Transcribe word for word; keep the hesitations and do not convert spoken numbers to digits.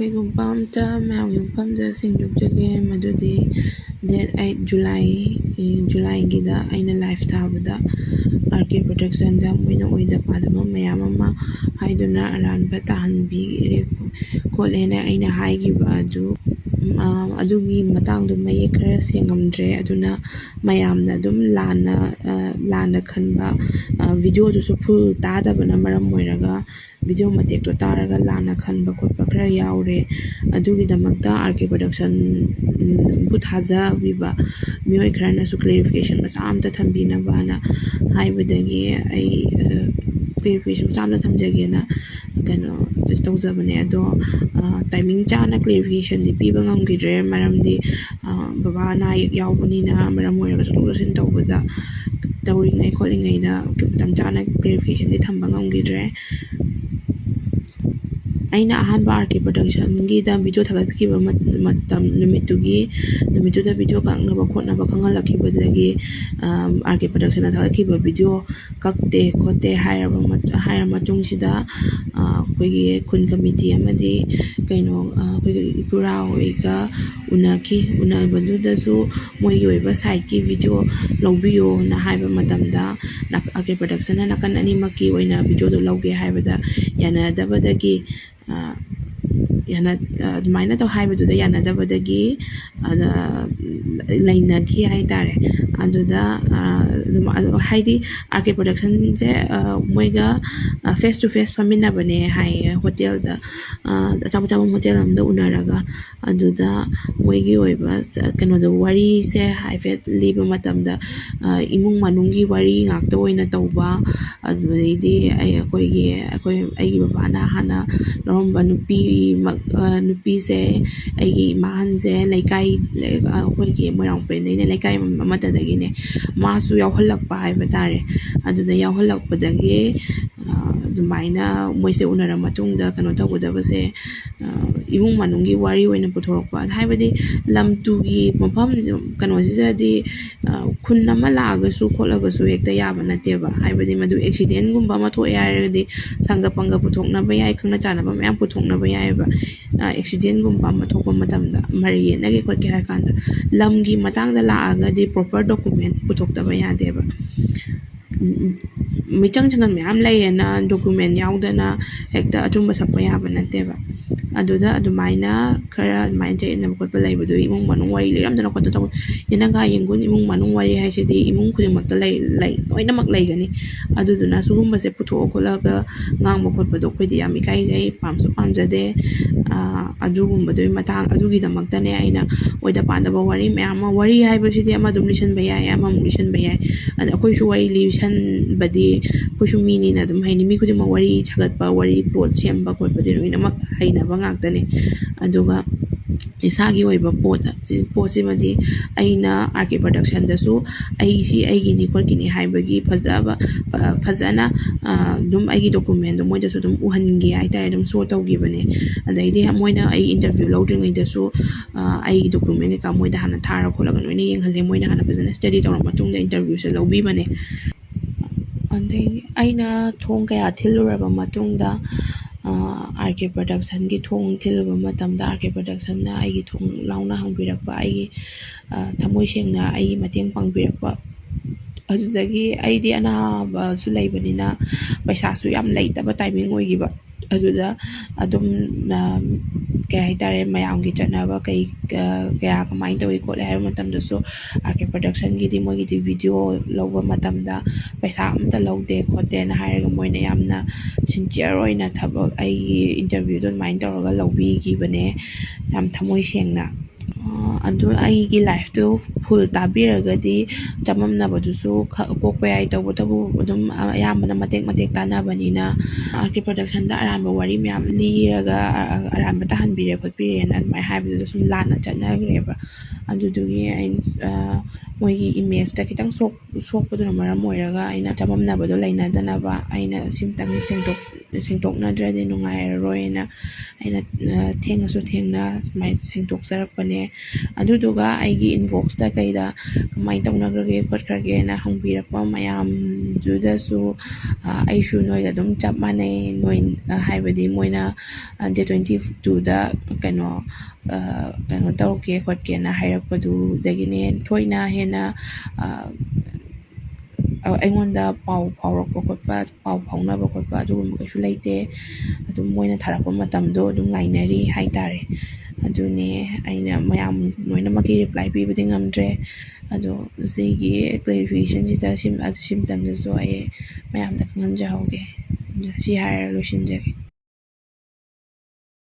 ꯀꯩꯒꯨꯝꯕ ꯑꯝꯇ ꯃꯌꯥꯝꯒꯤ ꯃꯐꯝꯗ ꯁꯦꯡꯗꯣꯛꯆꯒꯦ, ꯃꯗꯨꯗꯤ date eight July, Julyꯒꯤꯗ ꯑꯩꯅ live ꯊꯥꯕꯗ R K Productionꯗ ꯃꯣꯏꯅ ꯑꯣꯏꯗ ꯄꯥꯗꯕ ꯃꯌꯥꯝ ꯑꯃ ꯍꯥꯏꯗꯨꯅ ꯑꯔꯥꯟꯕ ꯇꯥꯍꯟꯕꯤꯔꯦ ꯈꯣꯠꯂꯦꯅ ꯑꯩꯅ ꯍꯥꯏꯈꯤꯕ ꯑꯗꯨ, ꯑꯗꯨꯒꯤ ꯃꯇꯥꯡꯗꯣ ꯃꯌꯦꯛ ꯈꯔ ꯁꯦꯡꯉꯝꯗ꯭ꯔꯦ꯫ ꯑꯗꯨꯅ ꯃꯌꯥꯝꯅ ꯑꯗꯨꯝ ꯂꯥꯟꯅ, ꯂꯥꯟꯅ ꯈꯟꯕ, videoꯗꯨꯁꯨ full ꯇꯥꯗꯕꯅ ꯃꯔꯝ ꯑꯣꯏꯔꯒ video ꯃꯇꯦꯛꯇꯣ ꯇꯥꯔꯒ ꯂꯥꯟꯅ ꯈꯟꯕ ꯈꯣꯠꯄ ꯈꯔ ꯌꯥꯎꯔꯦ꯫ ꯑꯗꯨꯒꯤꯗꯃꯛꯇ R K Productionꯕꯨ ꯊꯥꯖꯕꯤꯕ ꯃꯤꯑꯣꯏ ꯈꯔꯅꯁꯨ clarification ꯃꯆꯥ ꯑꯝꯇ ꯊꯝꯕꯤꯅꯕꯅ ꯍꯥꯏꯕꯗꯒꯤ ꯑꯩ clarification ꯃꯆꯥ ꯑꯝꯇ ꯊꯝꯖꯒꯦꯅ ꯀꯩꯅꯣ ꯇꯧꯖꯕꯅꯦ꯫ ꯑꯗꯣ timing ꯆꯥꯅ clarificationꯗꯤ ꯄꯤꯕ ꯉꯝꯈꯤꯗ꯭ꯔꯦ, ꯃꯔꯝꯗꯤ ꯕꯕꯥ ꯑꯅꯥ ꯑꯌꯦꯛ ꯌꯥꯎꯕꯅꯤꯅ ꯃꯔꯝ ꯑꯣꯏꯔꯒ ꯆꯠꯊꯣꯛ ꯆꯠꯁꯤꯟ ꯇꯧꯕꯗ, ꯇꯧꯔꯤꯉꯩ ꯈꯣꯠꯂꯤꯉꯩꯗ ꯃꯇꯝ ꯆꯥꯅ clarificationꯗꯤ ꯊꯝꯕ ꯉꯝꯈꯤꯗ꯭ꯔꯦ꯫ ꯑꯩꯅ ꯑꯍꯥꯟꯕ R K Productionꯒꯤꯗ video ꯊꯥꯒꯠꯈꯤꯕ ꯃꯇꯝ, ꯅꯨꯃꯤꯠꯇꯨꯒꯤ, ꯅꯨꯃꯤꯠꯇꯨꯗ video ꯀꯛꯅꯕ ꯈꯣꯠꯅꯕ ꯈꯪꯍꯜꯂꯛꯈꯤꯕꯗꯒꯤ R K Productionꯅ ꯊꯥꯒꯠꯈꯤꯕ video ꯀꯛꯇꯦ ꯈꯣꯠꯇꯦ ꯍꯥꯏꯔꯕ, ꯍꯥꯏꯔ ꯃꯇꯨꯡꯁꯤꯗ ꯑꯩꯈꯣꯏꯒꯤ ꯈꯨꯟ committee ꯑꯃꯗꯤ ꯀꯩꯅꯣ, ꯑꯩꯈꯣꯏꯒꯤ ꯏꯄꯨꯔꯥ ꯍꯣꯏꯒ ꯎꯅꯈꯤ꯫ ꯎꯅꯕꯗꯨꯗꯁꯨ ꯃꯣꯏꯒꯤ ꯑꯣꯏꯕ sideꯀꯤ video ꯂꯧꯕꯤꯌꯣꯅ ꯍꯥꯏꯕ ꯃꯇꯝꯗ, R K Productionꯅ ꯅꯥꯀꯟ ꯑꯅꯤꯃꯛꯀꯤ ꯑꯣꯏꯅ videoꯗꯣ ꯂꯧꯒꯦ ꯍꯥꯏꯕꯗ ꯌꯥꯅꯗꯕꯗꯒꯤ, ꯑꯗꯨꯃꯥꯏꯅ ꯇꯧ ꯍꯥꯏꯕꯗꯨꯗ ꯌꯥꯅꯗꯕꯗꯒꯤ ꯂꯩꯅꯈꯤ ꯍꯥꯏꯇꯥꯔꯦ꯫ ꯑꯗꯨꯗ ꯍꯥꯏꯗꯤ R K Productionꯁꯦ ꯃꯣꯏꯒ face to face ꯐꯝꯃꯤꯟꯅꯕꯅꯦ ꯍꯥꯏꯌꯦ hotelꯗ, ꯑꯆꯥꯄꯣꯠ ꯆꯥꯐꯝ hotel ꯑꯃꯗ ꯎꯅꯔꯒ꯫ ꯑꯗꯨꯗ ꯃꯣꯏꯒꯤ ꯑꯣꯏꯕ ꯀꯩꯅꯣꯗꯣ, ꯋꯥꯔꯤꯁꯦ ꯍꯥꯏꯐꯦꯠ ꯂꯤꯕ ꯃꯇꯝꯗ, ꯏꯃꯨꯡ ꯃꯅꯨꯡꯒꯤ ꯋꯥꯔꯤ ꯉꯥꯛꯇ ꯑꯣꯏꯅ ꯇꯧꯕ, ꯑꯗꯨꯗꯩꯗꯤ ꯑꯩ, ꯑꯩꯈꯣꯏꯒꯤ, ꯑꯩꯈꯣꯏ, ꯑꯩꯒꯤ ꯕꯕꯥꯅ ꯍꯥꯟꯅ ꯂꯧꯔꯝꯕ ꯅꯨꯄꯤ, ꯅꯨꯄꯤꯁꯦ, ꯑꯩꯒꯤ ꯏꯃꯥ ꯑꯍꯟꯁꯦ ꯂꯩꯀꯥꯏ, ꯑꯩꯈꯣꯏꯒꯤ ꯃꯣꯏꯔꯥꯡ ꯄꯨꯔꯦꯟꯗꯩꯅꯦ, ꯂꯩꯀꯥꯏ ꯑꯃꯠꯇꯗꯒꯤꯅꯦ, ꯃꯥꯁꯨ ꯌꯥꯎꯍꯜꯂꯛꯄ ꯍꯥꯏꯕ ꯇꯥꯔꯦ꯫ ꯑꯗꯨꯗ ꯌꯥꯎꯍꯜꯂꯛꯄꯗꯒꯤ ꯑꯗꯨꯃꯥꯏꯅ ꯃꯣꯏꯁꯦ ꯎꯅꯔ ꯃꯇꯨꯡꯗ ꯀꯩꯅꯣ ꯇꯧꯒꯗꯕꯁꯦ, ꯑ, ꯏꯃꯨꯡ ꯃꯅꯨꯡꯒꯤ ꯋꯥꯔꯤ ꯑꯣꯏꯅ ꯄꯨꯊꯣꯔꯛꯄ, ꯍꯥꯏꯕꯗꯤ ꯂꯝ ꯇꯨꯒꯤ ꯃꯐꯝ ꯀꯩꯅꯣꯁꯤꯗꯗꯤ, ꯑ, ꯈꯨꯟ ꯑꯃ ꯂꯥꯛꯑꯒꯁꯨ ꯈꯣꯠꯂꯒꯁꯨ ꯍꯦꯛꯇ ꯌꯥꯕ ꯅꯠꯇꯦꯕ꯫ ꯍꯥꯏꯕꯗꯤ ꯃꯗꯨ ꯑꯦꯛꯁꯤꯗꯦꯟꯒꯨꯝꯕ ꯑꯃ ꯊꯣꯛꯑꯦ ꯍꯥꯏꯔꯒꯗꯤ ꯁꯪꯒ ꯄꯪꯒ ꯄꯨꯊꯣꯛꯅꯕ ꯌꯥꯏ, ꯈꯪꯅ ꯆꯥꯟꯅꯕ ꯃꯌꯥꯝ ꯄꯨꯊꯣꯛꯅꯕ ꯌꯥꯏꯑꯕ꯫ ꯑ, ꯑꯦꯛꯁꯤꯗꯦꯟꯒꯨꯝꯕ ꯑꯃ ꯊꯣꯛꯄ ꯃꯇꯝꯗ ꯃꯔꯩ ꯌꯦꯠꯅꯒꯦ ꯈꯣꯠꯀꯦ ꯍꯥꯏꯔ ꯀꯥꯟꯗ ꯂꯝꯒꯤ ꯃꯇꯥꯡꯗ ꯂꯥꯛꯑꯒꯗꯤ ꯄ꯭ꯔꯣꯄꯔ ꯗꯣꯀꯨꯃꯦꯟ ꯄꯨꯊꯣꯛꯇꯕ ꯌꯥꯗꯦꯕ꯫ ꯎꯝ, ꯎꯝ꯫ ꯃꯤꯆꯪ ꯆꯪꯉꯟ ꯃꯌꯥꯝ ꯂꯩꯌꯦꯅ ꯗꯣꯀꯨꯃꯦꯟ ꯌꯥꯎꯗꯅ ꯍꯦꯛꯇ ꯑꯆꯨꯝꯕ ꯁꯛꯄ ꯌꯥꯕ ꯅꯠꯇꯦꯕ꯫ ꯑꯗꯨꯗ ꯑꯗꯨꯃꯥꯏꯅ ꯈꯔ ꯑꯗꯨꯃꯥꯏꯅ ꯆꯌꯦꯠꯅꯕ ꯈꯣꯠꯄ ꯂꯩꯕꯗꯨ ꯏꯃꯨꯡ ꯃꯅꯨꯡ ꯋꯥꯔꯤ ꯂꯤꯔꯝꯗꯅ ꯈꯣꯠꯇꯅ ꯇꯧꯕ, ꯌꯦꯅꯈꯥ ꯌꯦꯡꯒꯨꯟ ꯏꯃꯨꯡ ꯃꯅꯨꯡ ꯋꯥꯔꯤ ꯍꯥꯏꯁꯤꯗꯤ ꯏꯃꯨꯡ ꯈꯨꯗꯤꯡꯃꯛꯇ ꯂꯩ, ꯂꯩ, ꯂꯣꯏꯅꯃꯛ ꯂꯩꯒꯅꯤ꯫ ꯑꯗꯨꯗꯨꯅ ꯁꯤꯒꯨꯝꯕꯁꯦ ꯄꯨꯊꯣꯛꯑ ꯈꯣꯠꯂꯒ ꯉꯥꯡꯕ ꯈꯣꯠꯄꯗꯣ ꯑꯩꯈꯣꯏꯗꯤ ꯌꯥꯝ ꯏꯀꯥꯏꯖꯩ, ꯄꯥꯝꯁꯨ ꯄꯥꯝꯖꯗꯦ꯫ ꯑ, ꯑꯗꯨꯒꯨꯝꯕꯗꯨꯒꯤ ꯃꯇꯥꯡ, ꯑꯗꯨꯒꯤꯗꯃꯛꯇꯅꯦ ꯑꯩꯅ ꯑꯣꯏꯗ ꯄꯥꯗꯕ ꯋꯥꯔꯤ ꯃꯌꯥꯝ ꯑꯃ, ꯋꯥꯔꯤ ꯍꯥꯏꯕꯁꯤꯗꯤ ꯑꯃ ꯑꯗꯨꯝ ꯂꯤꯁꯟꯕ ꯌꯥꯏ, ꯑꯃꯃꯨꯛ ꯂꯤꯁꯟꯕ ꯌꯥꯏ꯫ ꯑꯗ ꯑꯩꯈꯣꯏꯁꯨ ꯋꯥꯔꯤ ꯂꯤꯁꯟꯕꯗꯤ, ꯑꯩꯈꯣꯏꯁꯨ ꯃꯤꯅꯤꯅ ꯑꯗꯨꯝ ꯍꯩꯅꯤ, ꯃꯤ ꯈꯨꯗꯤꯡꯃꯛ ꯋꯥꯔꯤ ꯁꯥꯒꯠꯄ, ꯋꯥꯔꯤ ꯄ꯭ꯂꯣꯠ ꯁꯦꯝꯕ ꯈꯣꯠꯄꯗꯤ ꯂꯣꯏꯅꯃꯛ ꯍꯩꯅꯕ ꯉꯥꯛꯇꯅꯦ꯫ ꯑꯗꯨꯒ ꯏꯁꯥꯒꯤ ꯑꯣꯏꯕ ꯄꯣꯠ, ꯄꯣꯠꯁꯤꯃꯗꯤ ꯑꯩꯅ ꯑꯥꯔ ꯀꯦ ꯄ꯭ꯔꯗꯛꯁꯟꯗꯁꯨ ꯑꯩꯁꯤ ꯑꯩꯒꯤꯅꯤ ꯈꯣꯠꯀꯤꯅꯤ ꯍꯥꯏꯕꯒꯤ ꯐꯖꯕ, ꯐ-, ꯐꯖꯅ, ꯑ, ꯑꯗꯨꯝ ꯑꯩꯒꯤ ꯗꯣꯀꯨꯃꯦꯟꯗꯣ ꯃꯣꯏꯗꯁꯨ ꯑꯗꯨꯝ ꯎꯍꯟꯒꯦ ꯍꯥꯏꯇꯥꯔꯦ, ꯑꯗꯨꯝ ꯁꯣ ꯇꯧꯈꯤꯕꯅꯦ꯫ ꯑꯗꯩꯗꯤ ꯃꯣꯏꯅ ꯑꯩ ꯏꯟꯇꯔꯚ꯭ꯌꯨ ꯂꯧꯗ꯭ꯔꯤꯉꯩꯗꯁꯨ, ꯑ, ꯑꯩꯒꯤ ꯗꯣꯀꯨꯃꯦꯟ ꯀꯩꯀꯥ ꯃꯣꯏꯗ ꯍꯥꯟꯅ ꯊꯥꯔ ꯈꯣꯠꯂꯒ ꯂꯣꯏꯅ ꯌꯦꯡꯍꯜꯂꯦ꯫ ꯃꯣꯏꯅ ꯍꯥꯟꯅ ꯐꯖꯅ ꯁ꯭ꯇꯗꯤ ꯇꯧꯔ ꯃꯇꯨꯡꯗ ꯏꯟꯇꯔꯚ꯭ꯌꯨꯁꯦ ꯂꯧꯕꯤꯕꯅꯦ꯫ ꯑꯗꯩ ꯑꯩꯅ ꯊꯣꯡ ꯀꯌꯥ ꯊꯤꯜꯂꯨꯔꯕ ꯃꯇꯨꯡꯗ, ꯑ, ꯑꯥꯔ ꯀꯦ ꯄ꯭ꯔꯗꯛꯁꯟꯒꯤ ꯊꯣꯡ ꯊꯤꯜꯂꯨꯕ ꯃꯇꯝꯗ, ꯑꯥꯔ ꯀꯦ ꯄ꯭ꯔꯗꯛꯁꯟꯅ ꯑꯩꯒꯤ ꯊꯣꯡ ꯂꯥꯎꯅ ꯍꯥꯡꯕꯤꯔꯛꯄ, ꯑꯩꯒꯤ, ꯑ, ꯊꯃꯣꯏ ꯁꯦꯡꯅ ꯑꯩꯒꯤ ꯃꯇꯦꯡ ꯄꯥꯡꯕꯤꯔꯛꯄ꯫ ꯑꯗꯨꯗꯒꯤ ꯑꯩꯗꯤ ꯑꯅꯥꯕꯁꯨ ꯂꯩꯕꯅꯤꯅ ꯄꯩꯁꯥꯁꯨ ꯌꯥꯝ ꯂꯩꯇꯕ ꯇꯥꯏꯃꯤꯡ ꯑꯣꯏꯈꯤꯕ꯫ ꯑꯗꯨꯗ ꯑꯗꯨꯝ, ꯑ, ꯀꯩ ꯍꯥꯏꯇꯥꯔꯦ, ꯃꯌꯥꯝꯒꯤ ꯆꯠꯅꯕ ꯀꯩ, ꯑ, ꯀꯌꯥ ꯀꯃꯥꯏꯅ ꯇꯧꯏ ꯈꯣꯠꯂꯤ ꯍꯥꯏꯕ ꯃꯇꯝꯗꯁꯨ, ꯑꯥꯔ ꯀꯦ ꯄ꯭ꯔꯗꯛꯁꯟꯒꯤꯗꯤ ꯃꯣꯏꯒꯤꯗꯤ ꯚꯤꯗꯤꯑꯣ ꯂꯧꯕ ꯃꯇꯝꯗ ꯄꯩꯁꯥ ꯑꯝꯇ ꯂꯧꯗꯦ ꯈꯣꯠꯇꯦꯅ ꯍꯥꯏꯔꯒ ꯃꯣꯏꯅ ꯌꯥꯝꯅ ꯁꯤꯟꯁꯤꯌꯔ ꯑꯣꯏꯅ ꯊꯕꯛ, ꯑꯩꯒꯤ ꯏꯟꯇꯔꯚ꯭ꯌꯨꯗꯣ ꯑꯗꯨꯃꯥꯏꯅ ꯇꯧꯔꯒ ꯂꯧꯕꯤꯈꯤꯕꯅꯦ, ꯌꯥꯝ ꯊꯃꯣꯏ ꯁꯦꯡꯅ꯫ ꯑꯗꯨ ꯑꯩꯒꯤ ꯂꯥꯏꯐꯇꯨ ꯐꯨꯜ ꯇꯥꯕꯤꯔꯒꯗꯤ ꯆꯃꯝꯅꯕꯗꯨꯁꯨ ꯀꯣꯛꯄ ꯌꯥꯏ꯫ ꯇꯧꯕꯇꯕꯨ ꯑꯗꯨꯝ ꯑꯌꯥꯝꯕꯅ ꯃꯇꯦꯛ ꯃꯇꯦꯛ ꯇꯥꯟꯅꯕꯅꯤꯅ, ꯑꯥꯔ ꯀꯦ ꯄ꯭ꯔꯗꯛꯁꯟꯗ ꯑꯔꯥꯟꯕ ꯋꯥꯔꯤ ꯃꯌꯥꯝ ꯂꯤꯔꯒ ꯑꯔꯥꯟꯕ ꯇꯥꯍꯟꯕꯤꯔꯦ ꯈꯣꯠꯄꯤꯔꯦꯅ ꯑꯗꯨꯃꯥꯏꯅ ꯍꯥꯏꯕꯗꯨꯗ ꯁꯨꯝ ꯂꯥꯟꯅ ꯆꯠꯅꯈ꯭ꯔꯦꯕ꯫ ꯑꯗꯨꯗꯨꯒꯤ ꯑꯩ ꯃꯣꯏꯒꯤ ꯏꯃꯦꯖꯇ ꯈꯤꯇꯪ ꯁꯣꯛ ꯁꯣꯛꯄꯗꯨꯅ ꯃꯔꯝ ꯑꯣꯏꯔꯒ ꯑꯩꯅ ꯆꯃꯝꯅꯕꯗꯣ ꯂꯩꯅꯗꯅꯕ ꯑꯩꯅ ꯁꯤꯝꯇꯪ ꯁꯦꯡꯗꯣꯛ ꯁꯦꯡꯗꯣꯛꯅꯗ꯭ꯔꯗꯤ ꯅꯨꯡꯉꯥꯏꯔꯔꯣꯏꯅ ꯑꯩꯅ ꯊꯦꯡꯉꯁꯨ ꯊꯦꯡꯅ ꯁꯨꯃꯥꯏꯅ ꯁꯦꯡꯗꯣꯛꯆꯔꯛꯄꯅꯦ꯫ ꯑꯗꯨꯗꯨꯒ ꯑꯩꯒꯤ ꯏꯟꯕꯣꯛꯁꯇ ꯀꯩꯗ ꯀꯃꯥꯏꯅ ꯇꯧꯅꯈ꯭ꯔꯒꯦ ꯈꯣꯠꯈ꯭ꯔꯒꯦꯅ ꯍꯪꯕꯤꯔꯛꯄ ꯃꯌꯥꯝꯗꯨꯗꯁꯨ ꯑꯩꯁꯨ ꯅꯣꯏꯒ ꯑꯗꯨꯝ ꯆꯞ ꯃꯥꯟꯅꯩ꯫ ꯅꯣꯏ ꯍꯥꯏꯕꯗꯤ ꯃꯣꯏꯅ ꯗꯦꯠ ꯇ꯭ꯋꯦꯟꯇꯤ ꯇꯨꯗ ꯀꯩꯅꯣ ꯀꯩꯅꯣ ꯇꯧꯒꯦ ꯈꯣꯠꯀꯦꯅ ꯍꯥꯏꯔꯛꯄꯗꯨꯗꯒꯤꯅꯦ ꯊꯣꯏꯅ ꯍꯦꯟꯅ ꯑꯩꯉꯣꯟꯗ ꯄꯥꯎ ꯐꯥꯎꯔꯛꯄ ꯈꯣꯠꯄ, ꯄꯥꯎ ꯐꯥꯎꯅꯕ ꯈꯣꯠꯄ ꯑꯗꯨꯒꯨꯝꯕ ꯀꯩꯁꯨ ꯂꯩꯇꯦ꯫ ꯑꯗꯨꯝ ꯃꯣꯏꯅ ꯊꯥꯔꯛꯄ ꯃꯇꯝꯗꯣ ꯑꯗꯨꯝ ꯉꯥꯏꯅꯔꯤ ꯍꯥꯏꯇꯥꯔꯦ꯫ ꯑꯗꯨꯅꯦ ꯑꯩꯅ ꯃꯌꯥꯝ ꯂꯣꯏꯅꯃꯛꯀꯤ ꯔꯤꯄ꯭ꯂꯥꯏ ꯄꯤꯕꯗꯤ ꯉꯝꯗ꯭ꯔꯦ꯫ ꯑꯗꯣ ꯁꯤꯒꯤ ꯀ꯭ꯂꯦꯔꯤꯐꯤꯀꯦꯁꯟꯁꯤꯗ ꯁꯤꯝꯇꯪꯗꯁꯨ ꯑꯩ ꯃꯌꯥꯝꯗ ꯈꯪꯍꯟꯖꯍꯧꯒꯦ꯫ ꯁꯤ ꯍꯥꯏꯔ ꯂꯣꯏꯁꯤꯟꯖꯒꯦ꯫